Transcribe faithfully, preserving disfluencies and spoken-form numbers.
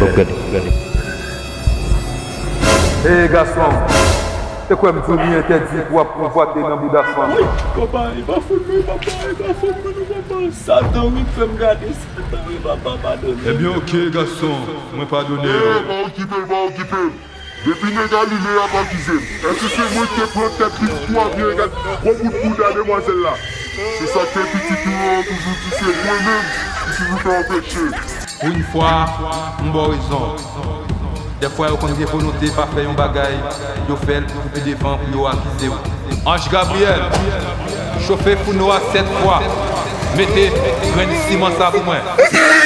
Bòb, gade, gade. Ey gason, te kwè m di w li entèdi pou w ap konvwate nan bouda fanm? Woy, papa, e pa fout mwen, papa, e pa fout mwen, non, papa. Satan, wi, k fè m gade, Satan, wi, papa, padone m. Ebyen, oke, gason, mwen padone w. Ey, pa okipe l, pa okipe l. Depi nèg Galile a ap akize m, èske se mwen ki te pran tèt li sou avyon egal gwo bout bouda demwazèl la? Se sa k fè pitit ou yo toujou di se mwen menm ki toujou fè yo peche. Pou yon fwa, m ba w rezon. Dèfwa, yo konn gen volonte pa fè yon bagay, yo fè l pou pi devan pou yo akize w. Anj Gabriyèl, chofe founo a sèt fwa, mete grenn siman sa pou mwen.